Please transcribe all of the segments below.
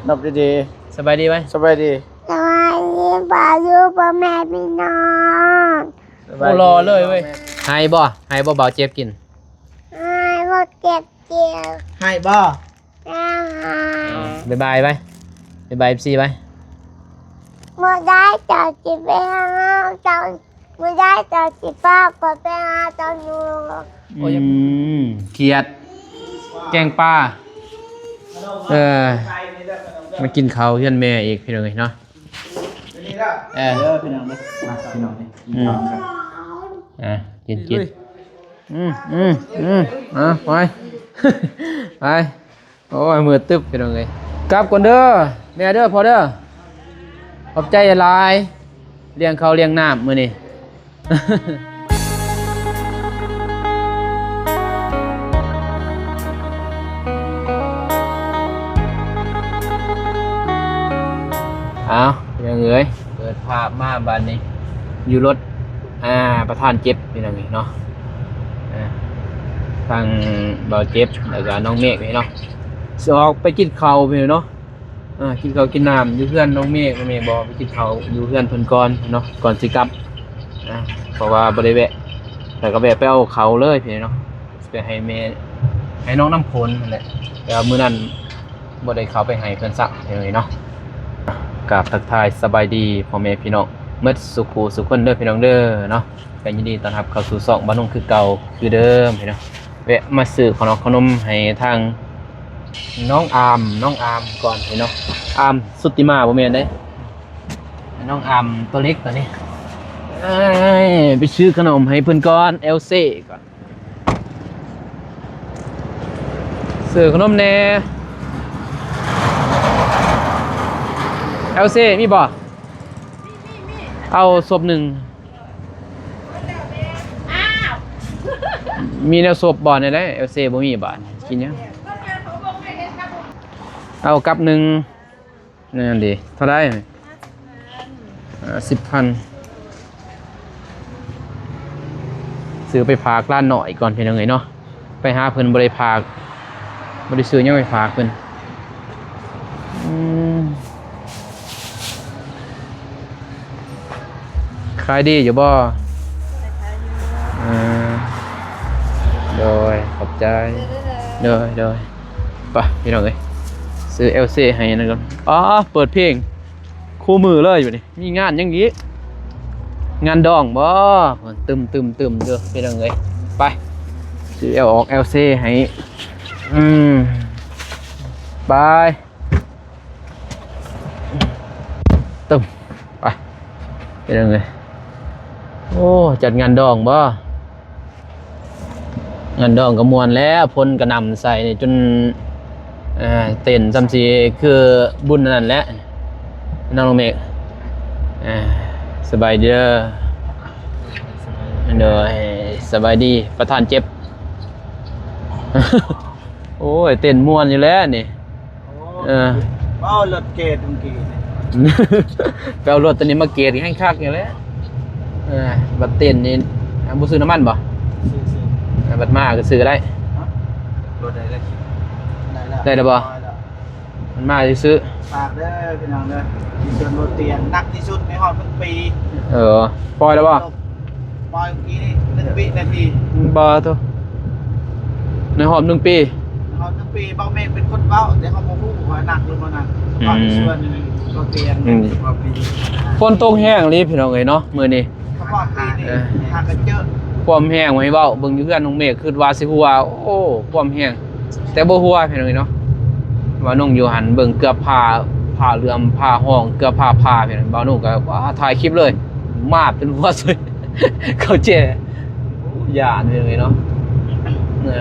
ນັບດີໆ ສະບາຍດີໄວ້ ສະບາຍດີ ສະບາຍດີປ້າລຸງ ພໍ່ແມ່ພີ່ນ້ອງ ສະບາຍດີ ໂອ້ ຫຼໍ່ເລີຍເວີຍ ໃຫ້ບໍ່ ໃຫ້ບໍ່ ບ່າວເຈັບກິນ ໃຫ້ບໍ່ ເຈັບກິນ ໃຫ້ບໍ່ ໃຫ້ ບາຍບາຍໄວ້ ບາຍບາຍເອັຟຊີໄວ້ ບໍ່ໄດ້ ເຈົ້າຊິໄປຫາ ເຈົ້າ ບໍ່ໄດ້ ເຈົ້າຊິພາຂ້ອຍໄປຫາເຈົ້າຢູ່ ອືມ ຂຽດ ແກງປາ ເອີ ມາກິນເຂົ້າເຮືອນແມ່ອີກ ພີ່ນ້ອງເອີຍເນາະ ເອີ ເດີພີ່ນ້ອງເດີ ມາພີ່ນ້ອງເດີ ກິນເຂົ້າກັນ ອ່າ ກິນ ກິນ ອືມ ອືມ ອືມ ອ່າ ໄປ ໄປ ໂອ້ຍ ມືດຕຶບ ພີ່ນ້ອງເອີຍ ກັບກ່ອນເດີ ແມ່ເດີ ພໍ່ເດີ ຂອບໃຈຫຼາຍ ລ້ຽງເຂົ້າລ້ຽງນ້ຳມື້ນີ້ ເອົາ ພີ່ນ້ອງເອີຍ ເປີດພາບມາບາດນີ້ ຢູ່ລົດ ອ່າ ປະທານເຈັບ ພີ່ນ້ອງເອີຍເນາະ ອ່າ ທັງບ່າວເຈັບ ແລ້ວກະນ້ອງເມກເນາະ ຊິອອກໄປກິນເຂົ້າ ພີ່ນ້ອງເນາະ ອ່າ ກິນເຂົ້າກິນນ້ຳຢູ່ເຮືອນນ້ອງເມກ ນ້ອງເມກບອກໄປກິນເຂົ້າຢູ່ເຮືອນເພິ່ນກ່ອນເນາະ ກ່ອນຊິກັບ ອ່າ ເພາະວ່າບໍ່ໄດ້ແວະ ແລ້ວກໍແວະໄປເອົາເຂົ້າເລີຍ ພີ່ນ້ອງເນາະ ໄປໃຫ້ແມ່ ໃຫ້ນ້ອງນ້ຳຝົນຫັ້ນແຫຼະ ແຕ່ວ່າມື້ນັ້ນບໍ່ໄດ້ເຂົ້າໄປໃຫ້ເພິ່ນຊ້ຳ ພີ່ນ້ອງເອີຍເນາະ ກາບທັກທາຍສະບາຍດີພໍ່ແມ່ພີ່ນ້ອງໝົດສູ່ຄູ່ສູ່ຄົນເດີ ພີ່ນ້ອງເດີເນາະ ກໍຍິນດີຕ້ອນຮັບເຂົ້າສູ່ຊ່ອງບ້ານໜຸ່ງຄືເກົ່າຄືເດີມ ພີ່ນ້ອງ ແວະມາຊື້ຂະໜົມ ຂະໜົມໃຫ້ທາງນ້ອງອາມ ນ້ອງອາມກ່ອນ ພີ່ນ້ອງ ອາມ ຊຸດຕິມາ ບໍ່ແມ່ນເດ້ ນ້ອງອາມຕົວເລັກຕົວນີ້ ເອີຍ ໄປຊື້ຂະໜົມໃຫ້ເພິ່ນກ່ອນ ແອວເຊກ່ອນ ຊື້ຂະໜົມແດ່ ແອວເຊມີບໍ່? ເອົາສົບໜຶ່ງ ມີແນວສົບບໍ່ແນວໃດ? ແອວເຊບໍ່ມີບາດ ກິນຫຍັງ? ເອົາກັບໜຶ່ງ. ນັ້ນເດ ເທົ່າໃດ? ຫ້າສິບພັນ ຊື້ໄປຝາກຫຼານນ້ອຍກ່ອນ ພີ່ນ້ອງເອີຍເນາະ ໄປຫາເພິ່ນບໍ່ໄດ້ຝາກ ບໍ່ໄດ້ຊື້ຫຍັງໄປຝາກເພິ່ນ ອືມ ຂາຍດີຢູ່ບໍ່? ເອີ ໂດຍ ຂອບໃຈ ໂດຍ ໂດຍ. ໄປພີ່ນ້ອງເອີຍ ຊື້ແອວເຊໃຫ້ນັ້ນກ່ອນ ອໍ ເປີດເພງຄູ່ມື້ເລີຍບາດນີ້ ມີງານຫຍັງອີກ ງານດອງບໍ່? ຕຶມໆໆ ເດີພີ່ນ້ອງເອີຍ ໄປ ຊື້ແອວອອກແອວເຊໃຫ້ ອືມ ໄປ ຕຶມ ໄປ ພີ່ນ້ອງເອີຍ ໂອ້ ຈັດງານດອງບໍ່? ງານດອງກໍມ່ວນແລ້ວ ຝົນກະໜ່ຳໃສ່ນີ້ຈົນ ເອີ ເຕັ້ນຊ່ຳຊິຄືບຸນອັນນັ້ນແຫຼະ ນ້ອງເມກ ເອີ ສະບາຍດີເດີ ໂດຍ ສະບາຍດີປະທານເຈັບ ໂອ້ຍ ເຕັ້ນມ່ວນຢູ່ແລ້ວນີ້. ໂອ້ ເອີ ເວົ້າລົດເກດເມື່ອກີ້ນີ້ ໄປເອົາລົດຕົວນີ້ມາເກດແຮ່ງຄັກຢູ່ແລ້ວ ເອີ ບັດເຕັ້ນນີ້ ບໍ່ຊື້ນ້ຳມັນບໍ່? ຊື້ໆ ບັດມາກໍຊື້ກໍໄດ້ ຮະ ລົດໄດ້ແລ້ວ ໄດ້ແລ້ວ ໄດ້ແລ້ວບໍ່? ມັນມາຊື່ໆ ຝາກເດີພີ່ນ້ອງເດີ ທີ່ສວນບໍ່ຕຽນ ໜັກທີ່ສຸດໃນຮອບໜຶ່ງປີ ເອີ ປ່ອຍແລ້ວບໍ່? ປ່ອຍເມື່ອກີ້ນີ້ ໜຶ່ງວິນາທີ ບໍ່ໂທ້ ໃນຮອບໜຶ່ງປີ ຮອບໜຶ່ງປີ ເບົາເມກເປັນຄົນເວົ້າ ແຕ່ເຮົາບໍ່ຮູ້ວ່າໜັກຫຼືບໍ່ໜັກ ອືມ ເວົ້າໃນສ່ວນນີ້ກໍເປັນ ອືມ ເວົ້າປີ ຝົນຕົກແຮງອີ່ຫຼີພີ່ນ້ອງເອີຍເນາະ ມື້ນີ້ ເຂົາບອກປີນີ້ ເອີ ຫາກັນເຈີ ຄວາມແຮງໃຫ້ເວົ້າ ເບິ່ງຢູ່ເຮືອນນ້ອງເມກ ຄິດວ່າຊິຮົ່ວ ໂອ້ ຄວາມແຮງ ແຕ່ບໍ່ຮົ່ວພີ່ນ້ອງເອີຍເນາະ ບ່າວໜຸ່ງຢູ່ຫັ້ນ ເບິ່ງເກືອບຜ້າ ຜ້າເຫຼື້ອມ ຜ້າຫ້ອງ ເກືອບຜ້າຜ່າພີ່ນ້ອງ ບ່າວໜຸ່ງກໍ ວ້າ ຖ່າຍຄລິບເລີຍ ມາດຈົນຫົວຊຸຍ ເຂົາແຈ ຢ້ານເລີຍເນາະ ເອີ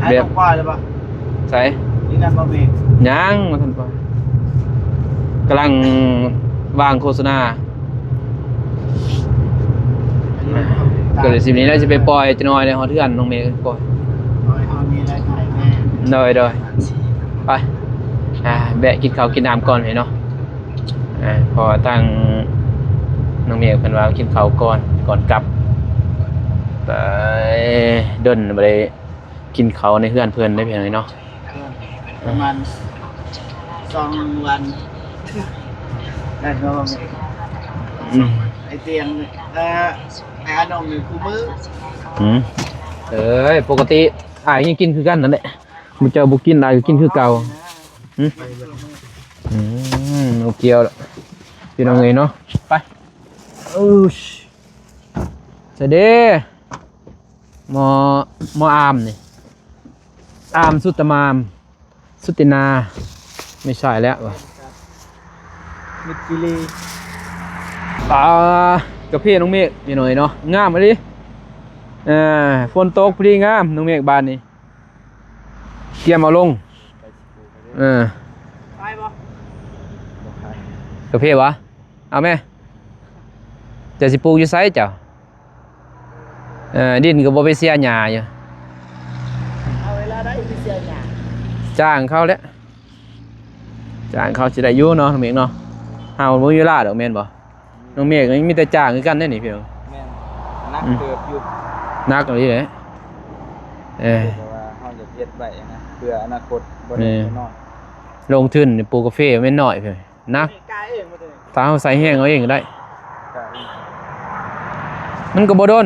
ແບບ ໄປແລ້ວບໍ່? ໃສ? ນີ້ນັ້ນບໍ່ມີ ຍັງບໍ່ທັນໄປ ກຳລັງວາງໂຄສະນາ ກໍເລີຍຊິນີ້ແຫຼະ ຊິໄປປ່ອຍຈັກໜ່ອຍ ໄດ້ຮອດເຮືອນນ້ອງເມກ ປ່ອຍ ໂດຍ ໂດຍ ໄປ ອ່າ ແວະກິນເຂົ້າກິນນ້ຳກ່ອນເນາະ. ອ່າ ເພາະວ່າທາງນ້ອງເມກເພິ່ນວ່າກິນເຂົ້າກ່ອນ ກ່ອນກັບ ໄປດົນບໍ່ໄດ້ກິນເຂົ້າໃນເຮືອນເພິ່ນເດ້ ພີ່ນ້ອງເນາະ ປະມານ ສອງວັນ ແລ້ວກໍ ອືມ ໄອ້ຕຽງ ເອີ ໄອ້ອານົງນີ້ຄູ່ມື້ ອືມ ເອີຍ ປົກກະຕິອ້າຍຍັງກິນຄືກັນນັ້ນແຫຼະ ໝູ່ເຈົ້າບໍ່ກິນ ອ້າຍກໍກິນຄືເກົ່າ ອືມ ອືມ ໂອເຄລະ ພີ່ນ້ອງເອີຍເນາະ ໄປ ເອີ ໃສເດ ໝໍ ໝໍອາມນີ້ ອາມ ສຸດຕະມາມ ສຸດຕິນາ ໄມ່ໃຊ່ແລ້ວຫວາ ມິດກິລີ ປາ ກາເຟນ້ອງເມກ ພີ່ນ້ອງເອີຍເນາະ ງາມອີ່ຫຼີ ເອີ ຝົນຕົກພໍດີງາມ ນ້ອງເມກ ບາດນີ້ ກຽມເອົາລົງ ເອີ ຂາຍບໍ່? ກາເຟຫວາ? ເອົາແມ ເຈົ້າຊິປູກຢູ່ໃສເຈົ້າ? ເອີ ດິນກໍບໍ່ໄປເສຍຫຍ້າຢູ່ ເອົາເວລາໃດໄປເສຍຫຍ້າ? ຈ້າງເຂົາແຫຼະ ຈ້າງເຂົາຊິໄດ້ຢູ່ເນາະ ນ້ອງເມກເນາະ ເຮົາບໍ່ມີເວລາດອກແມ່ນບໍ່? ນ້ອງເມກນີ້ມີແຕ່ຈ້າງຄືກັນເດ້ນີ້ພີ່ນ້ອງ ແມ່ນ ໜັກ ອືມ ເຕີບຢູ່ ໜັກອີ່ຫຼີແຫຼະ ເອີ ແຕ່ວ່າເຮົາຢາກເຮັດໄວ້ນະ ເພື່ອອະນາຄົດ ບໍ່ແນ່ບໍ່ນອນ ລົງທຶນປູກກາເຟແມ່ນໜ້ອຍ ໜັກ ນີ້ກາເອງບໍ່ຕົວນີ້ ຖ້າເຮົາໃສ່ແຮງເອົາເອງກໍໄດ້ ກາເອງ ມັນກໍບໍ່ດົນ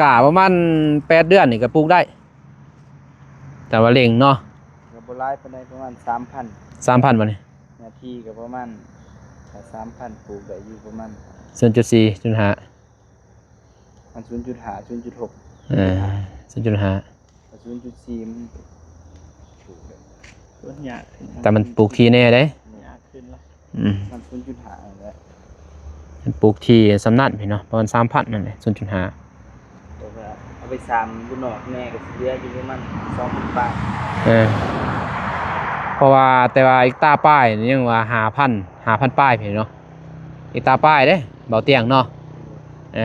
ກາປະມານແປດເດືອນນີ້ກໍປູກໄດ້ ແຕ່ວ່າເລັ່ງເນາະ ກໍບໍ່ຫຼາຍປານໃດ ປະມານສາມພັນ ສາມພັນບໍ່ນີ້ ເນື້ອທີ່ກໍປະມານ ຖ້າສາມພັນ ປູກໄດ້ຢູ່ປະມານ ສູນຈຸດສີ່ ສູນຈຸດຫ້າ ມັນສູນຈຸດຫ້າ ສູນຈຸດຫົກ ເອີ ສູນຈຸດຫ້າ ສູນຈຸດສີ່ ມັນປູກໄດ້ ມັນຍາກຂຶ້ນ ແຕ່ມັນປູກຖີ່ແນ່ເດ້ ມັນຍາກຂຶ້ນລະ ອືມ ມັນສູນຈຸດຫ້າແຫຼະ ມັນປູກຖີ່ສ່ຳນັ້ນພີ່ນ້ອງ ປະມານສາມພັນນັ້ນແຫຼະ ສູນຈຸດຫ້າ ແຕ່ວ່າເອົາໄປສ້າງຢູ່ນອກແນ່ກໍຊິເຫຼືອຢູ່ປະມານສອງພັນປາຍ ເອີ ເພາະວ່າ ແຕ່ວ່າເຮັກຕາປາຍນີ້ຍັງວ່າຫ້າພັນ ຫ້າພັນປາຍພີ່ນ້ອງ ເຮັກຕາປາຍເດ້ ເບົາຕຽງເນາະ ເອີ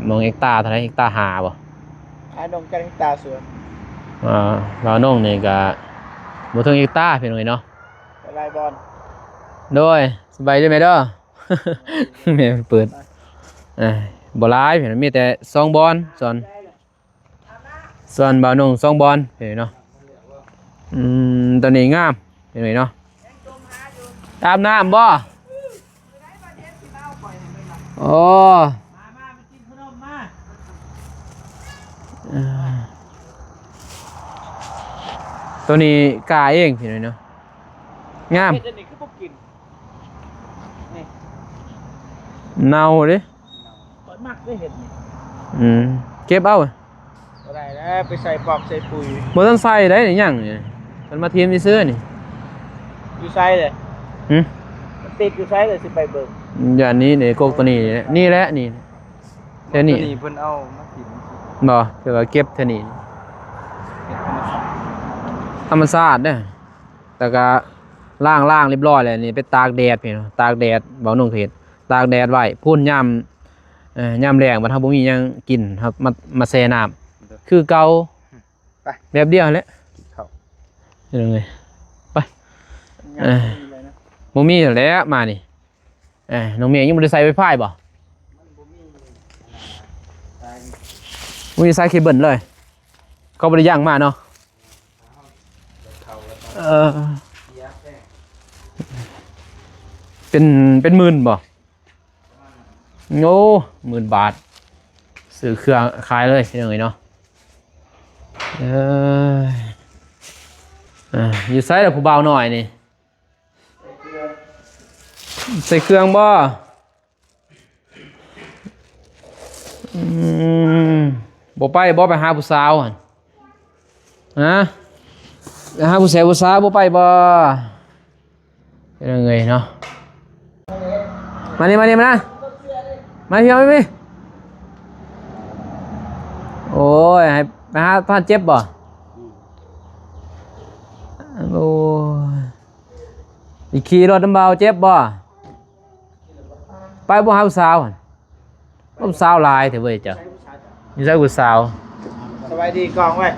ມອງເຮັກຕາເທົ່າໃດ ເຮັກຕາຫ້າບໍ່? ອ້າຍນ້ອງຈັກເຮັກຕາສວນ? ອ່າ ລາວນ້ອງນີ້ກະບໍ່ເຖິງເຮັກຕາພີ່ນ້ອງເອີຍເນາະ ຫຼາຍບ່ອນ ໂດຍ ສະບາຍດີແມ່ເດີ ແມ່ເປີດ ເອີ ບໍ່ຫຼາຍ ມີແຕ່ສອງບ່ອນ ສວນ ສ່ວນບ່າວໜຸ່ງສອງບ່ອນເຫັນເນາະ ອືມ ຕອນນີ້ງາມເຫັນເນາະ ອາບນ້ຳບໍ່? ໂອ້ ເອີ ໂຕນີ້ກ້າເອງເຫັນເນາະ ງາມ ເຮັດອັນນີ້ຄືບໍ່ກິນ ນີ້ ເນົ່າເດ້ ຂ້ອຍມັກເດ້ເຮັດນີ້ ອືມ ເກັບເອົາ ບໍ່ໄດ້ແລ້ວ ໄປໃສ່ປອກໃສ່ປຸຍ ບໍ່ທັນໃສ່ໄດ໋ນີ້ ຍັງນີ້ ເພິ່ນມາຖິ້ມຊື່ໆນີ້ ຢູ່ໃສເດ້? ຫຶ? ມັນຕິດຢູ່ໃສເດ້? ຊິໄປເບິ່ງ ຢ່າງນີ້ເດ້ ກົກໂຕນີ້ແຫຼະ ນີ້ແຫຼະ ນີ້ ແຖວນີ້ ຕົວນີ້ເພິ່ນເອົາມາຖິ້ມ ບໍ່ ແຕ່ວ່າເກັບແຖວນີ້ ເຮັດທຳມະຊາດ ທຳມະຊາດເດ້ ແລ້ວກະລ້າງ ລ້າງຮຽບຮ້ອຍແລ້ວນີ້ ໄປຕາກແດດພີ້ເນາະ ຕາກແດດ ເວົ້າໜຸ່ງເຂດ ຕາກແດດໄວ້ພຸ້ນ ຍາມ ເອີ ຍາມແລ້ງບັດເຮົາບໍ່ມີຫຍັງກິນ ເຮົາມາ ມາແຊ່ນ້ຳ ຄືເກົ່າ ໄປ ແບບດຽວຫັ້ນແຫຼະ ເຂົ້າ ເຮັດຫຍັງເອີຍ ໄປ ເອີ ບໍ່ມີແລ້ວມານີ້ ເອີ ນ້ອງເມຍຍັງບໍ່ໄດ້ໃສ່ໄວຟາຍບໍ່? ມັນບໍ່ມີ ບໍ່ມີສາຍເຄເບິນເລີຍ ເຂົາບໍ່ໄດ້ຍ່າງມາເນາະ ເອີ ເປັນ ເປັນໝື່ນບໍ່? ໂອ້ ໝື່ນບາດ ຊື້ເຄື່ອງຂາຍເລີຍພີ່ນ້ອງເອີຍເນາະ ເອີ ເອີ ຢູ່ໃສລະຜູ້ບ່າວນ້ອຍນີ້? ໃສ່ເຄື່ອງບໍ່? ອືມ ບໍ່ໄປບໍ່ ໄປຫາຜູ້ສາວຫັ້ນ ຮະ ໄປຫາຜູ້ແສຜູ້ສາວບໍ່ໄປບໍ່? ເປັນຫຍັງເອີຍເນາະ ມານີ້ ມານີ້ ມານະ ມາພີ້ ມາພີ້ ໂອ້ຍ ໃຫ້ໄປຫາທ່ານເຈັບບໍ່? ໂອ້ຍ ຊິຂີ່ລົດນຳບ່າວເຈັບບໍ່? ໄປບໍ່ຫາຜູ້ສາວຫັ້ນ ຜູ້ສາວຫຼາຍແທ້ເວີຍເຈົ້າ ຢູ່ໃສຜູ້ສາວ? ສະບາຍດີກ້ອງເວີຍ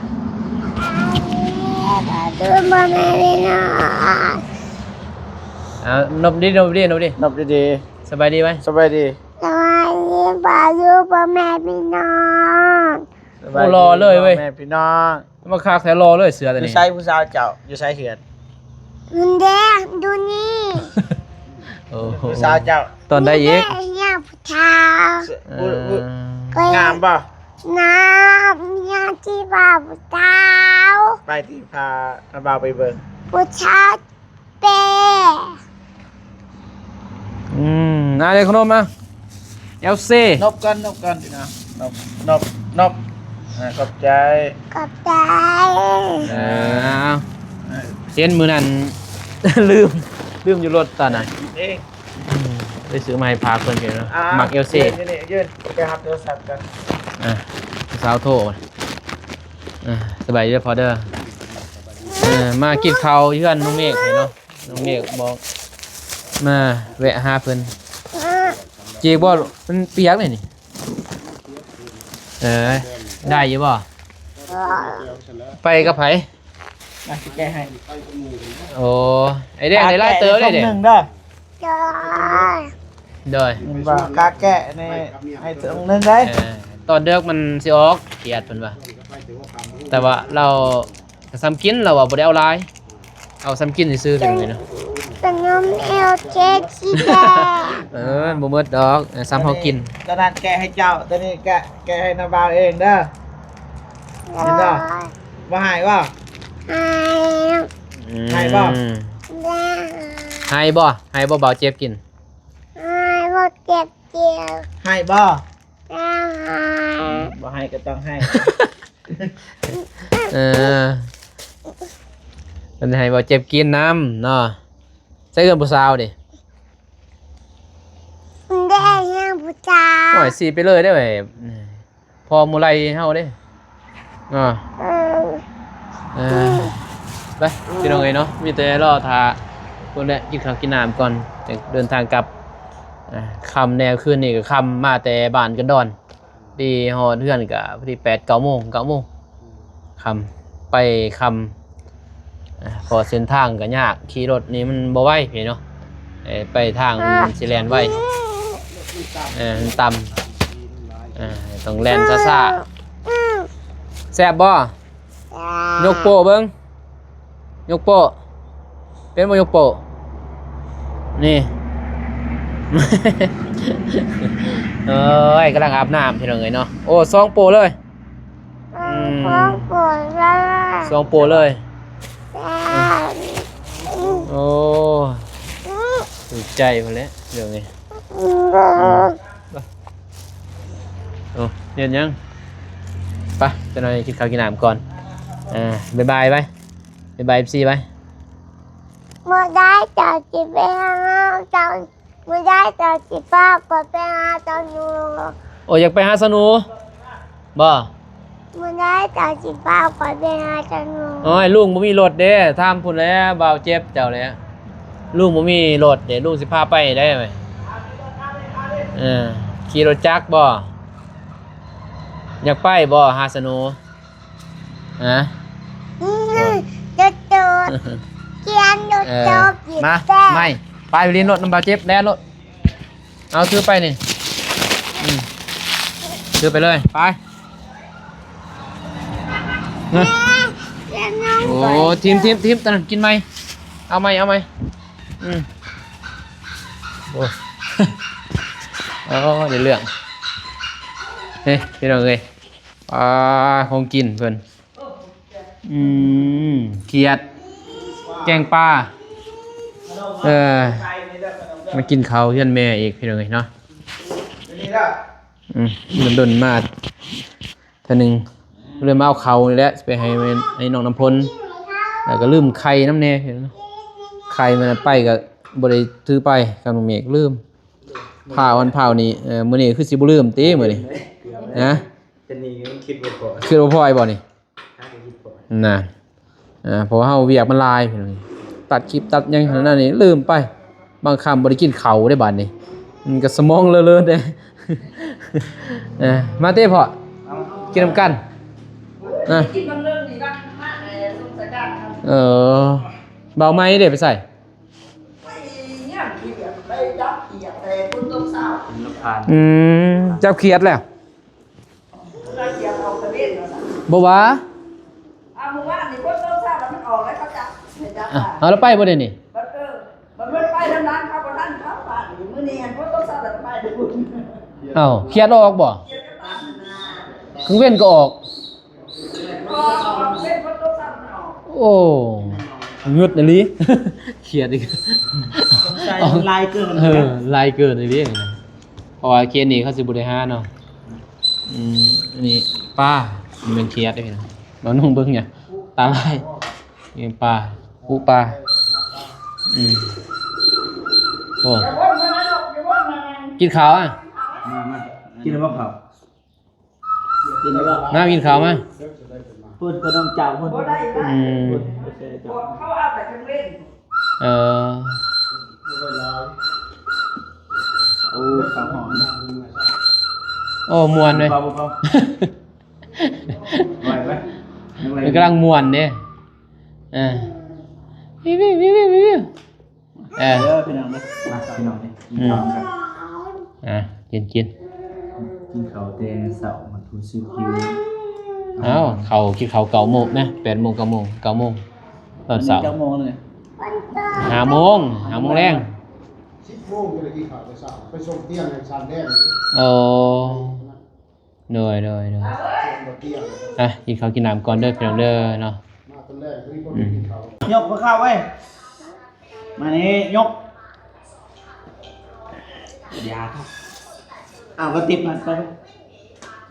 ເອົາ ນົບດີ ນົບດີ ນົບດີ ນົບດີໆ ສະບາຍດີໄວ້ ສະບາຍດີ ສະບາຍດີ ປ້າລຸງ ພໍ່ແມ່ພີ່ນ້ອງ ໂອ້ ຫຼໍ່ເລີຍເວີຍ ພໍ່ແມ່ພີ່ນ້ອງ ມາຄັກແທ້ ຫຼໍ່ເລີຍເສືອໂຕນີ້ ຢູ່ໃສຜູ້ສາວເຈົ້າ? ຢູ່ໃສເຮືອນ? ຫັ້ນເດ້ ຢູ່ໃນ ໂອ້ໂຫ ຜູ້ສາວເຈົ້າ ຕອນໃດອີກ? ເຮັດຫຍັງຜູ້ສາວ? ເອີ ງາມບໍ່? ງາມ ຫຍັງທີ່ວ່າຜູ້ສາວ ໄປທີ່ພານ້າບ່າວໄປເບິ່ງ ຜູ້ສາວ ເປ້ ອືມ ນາເດ ຂະໜົມມາ ແອວເຊ ນົບກ່ອນ ນົບກ່ອນ ພີ່ນ້ອງ ນົບ ນົບ ນົບ ອ່າ ຂອບໃຈ ຂອບໃຈ ເອີ ເຫັນມື້ນັ້ນ ລືມ ລືມຢູ່ລົດຕອນນັ້ນ ເອງ ອືມ ໄປຊື້ມາໃຫ້ພາເພິ່ນຢູ່ເນາະ ອ່າ ມັກແອວເຊ ຢືນຢູ່ນີ້ ຢືນ ໄປຮັບໂທລະສັບກ່ອນ ອ່າ ສາວໂທ ອ່າ ສະບາຍດີເດີພໍ່ເດີ ເອີ ມາກິນເຂົ້າຢູ່ເຮືອນນ້ອງເມກນີ້ເນາະ ນ້ອງເມກບອກ ມາແວະຫາເພິ່ນ ຈີກບໍ່? ມັນປຽກເດ້ນີ້ ເອີ ໄດ້ຢູ່ບໍ່? ໄປກັບໃຜ? ມາຊິແກະໃຫ້ ໂອ້ ໄອ້ແດງໄດ້ຫຼາຍເຕີບເດ້ ເດ້ ໂດຍ ເຫັນບໍ່? ກະແກະນີ້ໃຫ້ຕົງໜຶ່ງເດ້ ເອີ ຕອນເດິກມັນຊິອອກ ຂຽດເພິ່ນວ່າ ແຕ່ວ່າລາວ ກະສ່ຳກິນ ລາວວ່າບໍ່ໄດ້ເອົາຫຼາຍ ເອົາສ່ຳກິນຊື່ໆ ເປັນຫຍັງເນາະ ຂະໜົມແອວເຄກສີແດງ ເອີ ບໍ່ໝົດດອກ ສ່ຳເຮົາກິນ ໂຕນັ້ນແກະໃຫ້ເຈົ້າ ໂຕນີ້ແກະ ແກະໃຫ້ນ້າບ່າວເອງເດີ ເຫັນບໍ່? ບໍ່ໃຫ້ບໍ່? ໃຫ້ ອືມ ໃຫ້ບໍ່? ໃຫ້ບໍ່? ໃຫ້ບໍ່ບ່າວເຈັບກິນ? ໃຫ້ບໍ່ເຈັບກິນ ໃຫ້ບໍ່? ບໍ່ໃຫ້ກໍຕ້ອງໃຫ້ ເອີ ເພິ່ນໃຫ້ບໍ່ເຈັບກິນນຳເນາະ ໃສ່ເຮືອນຜູ້ສາວເດ້ ໄດ້ເຮືອນຜູ້ສາວ ໂອ້ຍ ສີໄປເລີຍເດ້ ພໍໝູ່ໄລ່ເຮົາເດ້ ເອີ ເອີ ໄປ ພີ່ນ້ອງເອີຍເນາະ ມີແຕ່ລໍຖ້າ ພຸ້ນແຫຼະ ກິນເຂົ້າກິນນ້ຳກ່ອນ ຈັ່ງເດີນທາງກັບ ອ່າ ຄ່ຳແນ່ ຄືນນີ້ກໍຄ່ຳ ມາແຕ່ບ້ານກັນດອນ ທີ່ຮອດເຮືອນກະພໍດີແປດເກົ້າໂມງ ເກົ້າໂມງຄ່ຳ ໄປຄ່ຳ ເພາະເສັ້ນທາງກະຍາກ ຂີ່ລົດນີ້ມັນບໍ່ໄວເນາະ ໄປທາງມັນຊິແລ່ນໄວ ເອີ ມັນຕ່ຳ ຕ້ອງແລ່ນຊ້າໆ ແຊບບໍ່? ຍົກໂປ້ເບິ່ງ ຍົກໂປ້ ເປັນບໍ່ຍົກໂປ້ ນີ້ ໂອ້ຍ ກຳລັງອາບນ້ຳ ພີ່ນ້ອງເອີຍເນາະ ໂອ້ ສອງໂປ້ເລີຍ ອືມ ສອງໂປ້ເລີຍ ສອງໂປ້ເລີຍ ໂອ້ ຖືກໃຈພຸ້ນແຫຼະ ເລື່ອງນີ້ ອືມ ໂອ້ ເຮັດຫຍັງ? ໄປ ຈັກໜ້ອຍກິນເຂົ້າກິນນ້ຳກ່ອນ ເອີ ບາຍບາຍໄວ້ ບາຍບາຍ ເອັຟຊີ ໄວ້ ມື້ໃດເຈົ້າຊິໄປຫາເຈົ້າ ມື້ໃດເຈົ້າຊິພາຂ້ອຍໄປຫາສະໜູ? ໂອ້ ຢາກໄປຫາສະໜູບໍ່? ມື້ໃດເຈົ້າຊິພາຂ້ອຍໄປຫາສະໜູ? ໂອ້ຍ ລຸງບໍ່ມີລົດເດ້ ຖາມພຸ້ນແຫຼະ ບ່າວເຈັບເຈົ້າແຫຼະ ລຸງບໍ່ມີລົດເດ້ ລຸງຊິພາໄປໄດ້ ເອີ ຂີ່ລົດຈັກບໍ່? ຢາກໄປບໍ່ຫາສະໜູ? ຮະ? ອືມ ໂດດໆ ຂຽນໂດດໆ ເອີ ມາ ໄມ້ ໄປຫຼິ້ນລົດນຳບ່າວເຈັບ ແລ່ນໂລດ ເອົາ ຖືໄປນີ້ ອືມ ຖືໄປເລີຍ ໄປ ຮະ? ໂອ້ ທີມ ທີມ ທີມ ຕອນນັ້ນກິນໃໝ່ ເອົາໃໝ່ ເອົາໃໝ່ ອືມ ໂອ້ ໂອ້ ໄດ້ເລື່ອງ ເອີ ພີ່ນ້ອງເອີຍ ອ່າ ຂອງກິນເພິ່ນ ອືມ ຂຽດ ແກງປາ ເອີ ມາກິນເຂົ້າເຮືອນແມ່ອີກ ພີ່ນ້ອງເອີຍເນາະ ອືມ ດົນໆ ມາເທື່ອໜຶ່ງ ເລີຍມາເອົາເຂົ້ານີ້ແຫຼະ ຊິໄປໃຫ້ ໃຫ້ນ້ອງນ້ຳພົນ ແລ້ວກໍລືມໄຂ່ນຳແດ່ ໄຂ່ມື້ນັ້ນໄປກໍບໍ່ໄດ້ຖືໄປກັບນ້ອງເມກ ລືມ ພ້າວອັນພ້າວນີ້ ເອີ ມື້ນີ້ຄືຊິບໍ່ລືມຕິ ມື້ນີ້ ຮະ? ເປັນນີ້ຄິດບໍ່ພໍ ຄິດບໍ່ພໍອີກບໍ່ນີ້? ນັ້ນ ເພາະວ່າເຮົາວຽກມັນຫຼາຍ ຕັດຄລິບຕັດຫຍັງຫັ້ນນັ້ນນີ້ ລືມໄປ ບາງຄ່ຳບໍ່ໄດ້ກິນເຂົ້າເດ້ບາດນີ້ ມັນກໍສະໝອງເລີເລີເດ້ ເອີ ມາເຕະພໍ່ ກິນນຳກັນ ເອີ ເອີ ບ່າວໃໝ່ເດ້ໄປໃສ? ອືມ ຈັບຂຽດແລ້ວ ບໍ່ວ່າ ອ່າ ເອົາແລ້ວໄປບໍ່ໄດ້ນີ້? ບັດ ເອີ ບັດເພິ່ນໄປທາງນັ້ນ ເຂົາບໍ່ທັນເຂົາ ມື້ນີ້ຫັ້ນຝົນຕົກຊ້ຳລະໄປແຕ່ບຸນ. ເອົ້າ ຂຽດອອກບໍ່? ຂຽດກໍຕາມນັ້ນນະ ກາງເວັນກໍອອກ. ອອກ ກາງເວັນຝົນຕົກຊ້ຳມັນອອກ. ໂອ້ ງຶດອີ່ຫຼີ ຂຽດອີກ ສົງໄສມັນຫຼາຍເກີນ. ເອີ ຫຼາຍເກີນອີ່ຫຼີ ເພາະວ່າເຂດນີ້ເຂົາຊິບໍ່ໄດ້ຫາເນາະ. ອືມ ອັນນີ້ປາ ມັນແມ່ນຂຽດເດ້ພີ່ນ້ອງ. ນ້ອງນຸ່ງເບິ່ງຫຍັງ ຕາລາຍ ນີ້ປາ ປູປາ. ອືມ ໂອ້ ກິນເຂົ້າອະ ມາ ມາ ກິນແລ້ວບໍ່ເຂົ້າ? ກິນແລ້ວບໍ່? ມາກິນເຂົ້າມາ ເພິ່ນກໍນ້ອງເຈົ້າເພິ່ນ. ອືມ ເພິ່ນບໍ່ໃຊ່ເຈົ້າ ເອີ ໂອ້ ເຂົ້າຫອມ ໂອ້ ມ່ວນເວີຍ ເບົາ ເບົາ ໄວໄວ ມັນກຳລັງມ່ວນເດ້. ເອີ ວິວ ວິວ ວິວ ວິວ ເອີ ເດີພີ່ນ້ອງເດີ ມາພີ່ນ້ອງເດີ ກິນ ອືມ ເຂົ້ານຳກັນ. ອ່າ ກິນ ກິນ ກິນເຂົ້າແຕ່ເຊົ້າ ມັນຜູ້ຊິວຫິວ. ເອົ້າ ເຂົ້າ ກິນເຂົ້າເກົ້າໂມງນະ ແປດໂມງ ເກົ້າໂມງ ເກົ້າໂມງ ຕອນເຊົ້າ. ຈັກໂມງເລີຍ? ຫ້າໂມງ ຫ້າໂມງແລງ ສິບໂມງ ຈະໄດ້ກິນເຂົ້າແຕ່ເຊົ້າ ໄປສົ່ງຕຽງໃຫ້ຊານແດງ. ໂອ້ ໂດຍ ໂດຍ ໂດຍ ອ່ະ ກິນເຂົ້າກິນນ້ຳກ່ອນເດີພີ່ນ້ອງເດີເນາະ. ອືມ ຍົກພວກເຂົາເວີຍ ມານີ້ຍົກ ຢ່າ ເອົາກະຕິບມາ ໄປ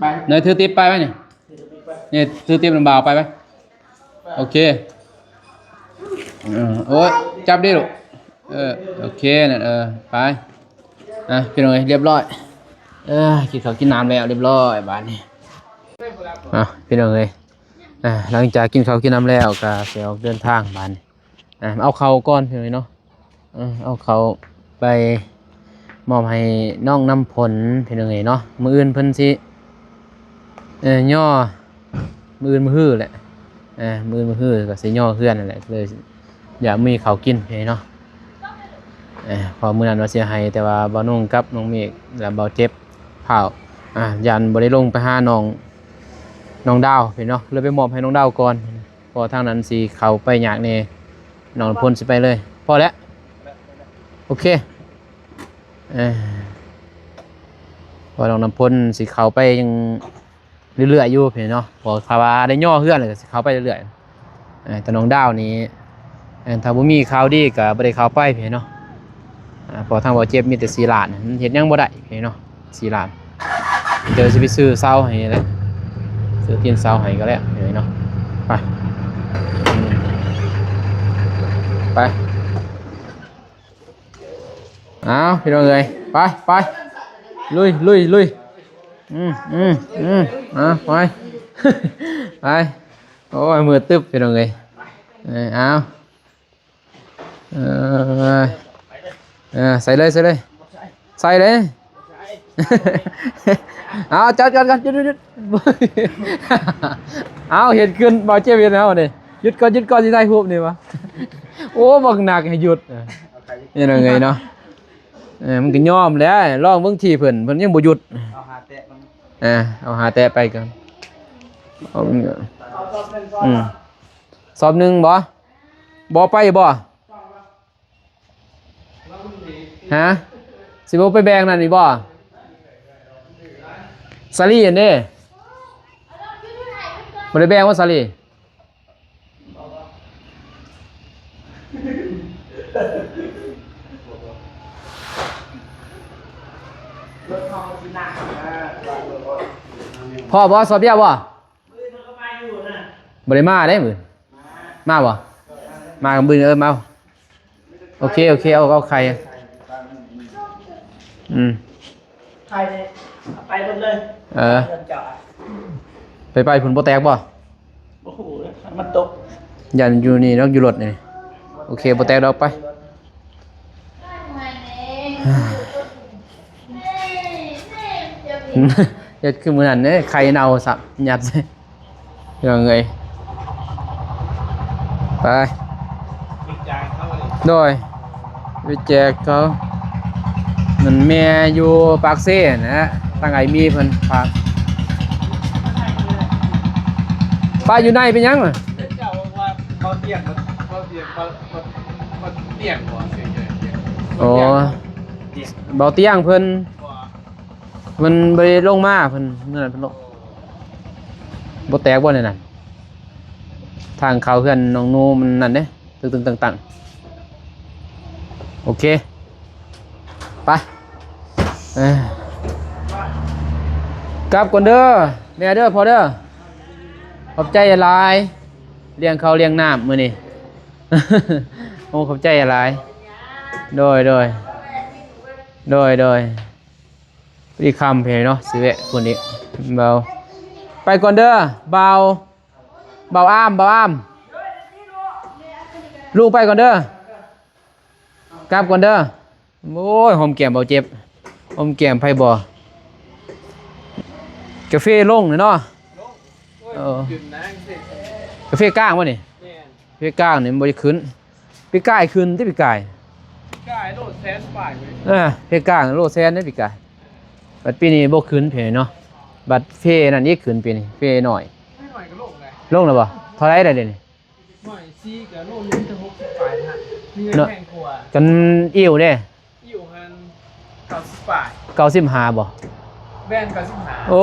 ໄປ ໄປ ເນີຍ ຖືຕິບໄປໄວ້ນີ້ ຖືຕິບໄປ ນີ້ ຖືຕິບນຳບ່າວໄປໄວ້. ໂອເຄ ເອີ ໂອ້ຍ ຈັບເດ້ລູກ ເອີ ໂອເຄ ນັ້ນ ເອີ ໄປ. ອ່ະ ພີ່ນ້ອງເອີຍ ຮຽບຮ້ອຍ ເອີ ກິນເຂົ້າກິນນ້ຳແລ້ວ ຮຽບຮ້ອຍບາດນີ້. ອ່ະ ພີ່ນ້ອງເອີຍ ອ່າ ຫຼັງຈາກກິນເຂົ້າກິນນ້ຳແລ້ວ ກໍຊິອອກເດີນທາງບາດນີ້. ອ່າ ເອົາເຂົ້າກ່ອນພີ່ນ້ອງເນາະ ເອີ ເອົາເຂົ້າໄປມອບໃຫ້ນ້ອງນ້ຳຝົນພີ່ນ້ອງເອີຍເນາະ. ມື້ອື່ນເພິ່ນຊິ ເອີ ຍໍ ມື້ອື່ນມື້ຮືແຫຼະ ເອີ ມື້ອື່ນມື້ຮືກໍຊິຍໍເຮືອນນັ້ນແຫຼະ ເລີຍຢາກມີເຂົ້າກິນພີ່ນ້ອງເນາະ. ເອີ ເພາະມື້ນັ້ນວ່າຊິໃຫ້ ແຕ່ວ່າບ່າວນຸ່ງກັບນ້ອງເມກ ແລະ ບ່າວເຈັບພ້າວ ອ່າ ຢ້ານບໍ່ໄດ້ລົງໄປຫານ້ອງ ນ້ອງດາວພີ່ນ້ອງເນາະ ເລີຍໄປມອບໃຫ້ນ້ອງດາວກ່ອນ. ເພາະທາງນັ້ນຊິເຂົ້າໄປຍາກແດ່ ນ້ອງນ້ຳຝົນຊິໄປເລີຍ. ພໍແລ້ວ ໂອເຄ ເອີ ເພາະນ້ອງນ້ຳຝົນຊິເຂົ້າໄປຍັງເລື້ອຍໆຢູ່ພີ່ນ້ອງເນາະ ເພາະຖ້າວ່າໄດ້ຍໍເຮືອນແລ້ວກໍຊິເຂົ້າໄປເລື້ອຍໆ. ເອີ ແຕ່ນ້ອງດາວນີ້ ເອີ ຖ້າບໍ່ມີຂ່າວດີກໍບໍ່ໄດ້ເຂົ້າໄປພີ່ນ້ອງເນາະ. ອ່າ ເພາະທາງບ່າວເຈັບມີແຕ່ສີ່ລ້ານ ມັນເຮັດຫຍັງບໍ່ໄດ້ເນາະ ສີ່ລ້ານ. ເດີຊິໄປຊື້ເສົາໃຫ້ແຫຼະ ຊື້ຕີນເສົາໃຫ້ກໍແລ້ວເນາະ. ໄປ ອືມ ໄປ ເອົາ ພີ່ນ້ອງເອີຍ ໄປ ໄປ ລຸຍ ລຸຍ ລຸຍ ອືມ ອືມ ອືມ ເອົາ ໄປ ໄປ. ໂອ້ຍ ມືດຕຶບ ພີ່ນ້ອງເອີຍ ເອີ ເອົາ ເອີ ເອີ ໃສ່ເລີຍ ໃສ່ເລີຍ ໃສ່ເລີຍ ເອົາ ຈອດ ຈອດ ຈອດ ຢຸດ ຢຸດ ຢຸດ ເອົາ ເຮັດຂຶ້ນ ບ່າວເຈັບເຮັດເຮົານີ້ ຢຸດກ່ອນ ຢຸດກ່ອນ ຊິຖ່າຍຮູບນີ້ຫວາ. ໂອ້ ບັກໜັກໃຫ້ຢຸດ ເອີ ນີ້ນະເອີຍເນາະ ເອີ ມັນກໍຍອມແຫຼະ ລອງເບິ່ງທີ່ເພິ່ນ ເພິ່ນຍັງບໍ່ຢຸດ ເອົາຫາແຕະມັນ ເອີ ເອົາຫາແຕະໄປກ່ອນ ເອົາ ເອົາສອບໜຶ່ງ ອືມ ສອບໜຶ່ງບໍ່? ບໍ່ໄປບໍ່? ຮະ? ຊິບໍ່ໄປແບ່ງນັ້ນອີກບໍ່? ສາລີຫັ້ນເດ້ ບໍ່ໄດ້ແບ່ງບໍ່ສາລີ? ພໍບໍ່? ສອບຢາບໍ່? ມື້ອື່ນເພິ່ນກໍມາຢູ່ນະ ບໍ່ໄດ້ມາເດ້ມື້ອື່ນ ມາບໍ່? ມາມື້ອື່ນ ເອີ ມາ ໂອເຄ ໂອເຄ ເອົາ ເອົາໄຂ່ ອືມ ໄຂ່ນີ້ເອົາໄປເບິດເລີຍ ເອີ ເຮືອນເຈົ້າ ໄປ ໄປພຸ້ນບໍ່ແຕກບໍ່? ບໍ່ຮູ້ເດ້ ມັນຕົກ ຢ້ານຢູ່ນີ້ດອກ ຢູ່ລົດນີ້ ໂອເຄ ບໍ່ແຕກດອກ ໄປ. ເຮັດຄືມື້ນັ້ນເດ້ ໄຂ່ເນົ່າຊ້ຳ ຍັດໃສ່ ພີ່ນ້ອງເອີຍ ໄປ ໂດຍ ໄປແຈກເຂົາ ນັ້ນແມ່ຢູ່ປາກເຊນະ ທາງອ້າຍມີເພິ່ນຝາກ ປ້າຢູ່ໃນເປັນຫຍັງ? ເຈົ້າວ່າເຂົາຕຽງ ເຂົາຕຽງ ເຂົາ ເຂົາຕຽງບໍ່? ໂອ້ ເບົາຕຽງເພິ່ນ ເພິ່ນບໍ່ໄດ້ລົງມາ ເພິ່ນ ມື້ນັ້ນເພິ່ນລົງ ບໍ່ແຕກບໍ່ໃນນັ້ນ? ທາງເຂົ້າເຮືອນນ້ອງໜູມັນນັ້ນເດ້ ຕຶງໆ ຕັ້ງໆ ໂອເຄ ໄປ ເອີ ກັບກ່ອນເດີ ແມ່ເດີ ພໍ່ເດີ ຂອບໃຈຫຼາຍ ລ້ຽງເຂົ້າລ້ຽງນ້ຳມື້ນີ້ ໂອ້ ຂອບໃຈຫຼາຍ ໂດຍ ໂດຍ ໂດຍ ໂດຍ ພໍດີຄ່ຳເພິ່ນເນາະ ຊິແວະພຸ້ນອີກ ເບົາ ໄປກ່ອນເດີ ບ່າວ ບ່າວອາມ ບ່າວອາມ ລຸງໄປກ່ອນເດີ ກັບກ່ອນເດີ ໂອ້ຍ ຫອມແກ້ມເບົາເຈັບ ຫອມແກ້ມໃຜບໍ່ ກາເຟລົງເນາະ ເອີ ກາເຟກາງບໍ່ນີ້ ເຟກາງນີ້ມັນບໍ່ໄດ້ຂຶ້ນ ປີກາຍຂຶ້ນຕິ ປີກາຍ ປີກາຍໂລແສນປາຍເວີຍ ເອີ ເຟກາງໂລແສນເດ້ປີກາຍ ບັດປີນີ້ບໍ່ຂຶ້ນເພເນາະ ບັດເຟນັ້ນອີກຂຶ້ນປີນີ້ ເຟນ້ອຍ ເຟນ້ອຍກໍລົງແລ້ວ ລົງແລ້ວບໍ່ ເທົ່າໃດແລ້ວດຽວນີ້ ໜ້ອຍຊີກໍໂລໜຶ່ງມີແຕ່ຫົກສິບປາຍເທົ່ານັ້ນ ມີເງິນແພງກວ່າ ກັນອີ່ວເດ້ ອີ່ວຫັ້ນເກົ້າສິບປາຍ ເກົ້າສິບຫ້າບໍ່ ແມ່ນເກົ້າສິບຫ້າ ໂອ້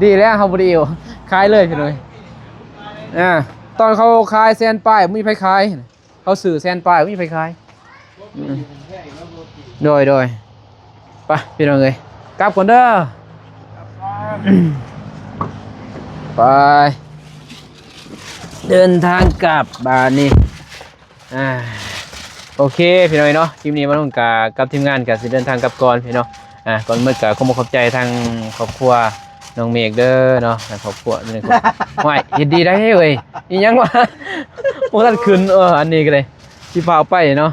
ດີແລ້ວເຮົາບໍ່ໄດ້ອີ່ວ ຂາຍເລີຍພີ່ນ້ອງ ອ່າ ຕອນເຂົາຂາຍແສນປາຍບໍ່ມີໃຜຂາຍ ເຂົາຊື້ແສນປາຍບໍ່ມີໃຜຂາຍ ໂດຍ ໂດຍ ໄປພີ່ນ້ອງເອີຍ ກັບກ່ອນເດີ ໄປ ເດີນທາງກັບບາດນີ້ ອ່າ ໂອເຄພີ່ນ້ອງເອີຍເນາະ ຄລິບນີ້ມາລົງກະກັບທີມງານກະຊິເດີນທາງກັບກ່ອນພີ່ນ້ອງ ອ່າ ກ່ອນໝົດກະຂໍຂອບໃຈທາງຄອບຄົວນ້ອງເມກເດີເນາະ ທາງຄອບຄົວ ຫ້ວຍ ເຮັດດີໄດ໋ເວີຍ ອີ່ຫຍັງວະ ບໍ່ທັນຂຶ້ນ ເອີ ອັນນີ້ກໍໄດ້ ຊິພາໄປເນາະ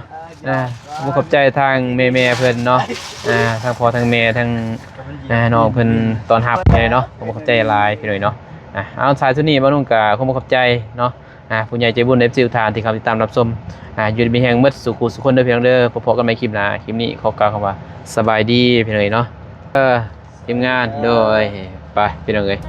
ອ່າ ຂໍຂອບໃຈທາງແມ່ໆເພິ່ນເນາະ ອ່າ ທາງພໍ່ທາງແມ່ ທາງ ອ່າ ນ້ອງເພິ່ນຕ້ອນຮັບເນາະ ຂໍຂອບໃຈຫຼາຍພີ່ນ້ອງເນາະ ອ່າ ເອົາ ທ້າຍສຸດນີ້ບ່າວນຸ່ງກໍຂໍຂອບໃຈເນາະ ອ່າ ຜູ້ໃຫຍ່ໃຈບຸນ ເອັຟຊີ ທຸກທ່ານທີ່ເຂົ້າຕິດຕາມຮັບຊົມ ອ່າ ຢູ່ດີມີແຮງໝົດສູ່ຄູ່ສູ່ຄົນເດີພີ່ນ້ອງເດີ ພົບກັນໃໝ່ຄລິບໜ້າ ຄລິບນີ້ຂໍກ່າວຄຳວ່າສະບາຍດີພີ່ນ້ອງເນາະ ເອີ ທີມງານ ໂດຍ ໄປພີ່ນ້ອງເອີຍ.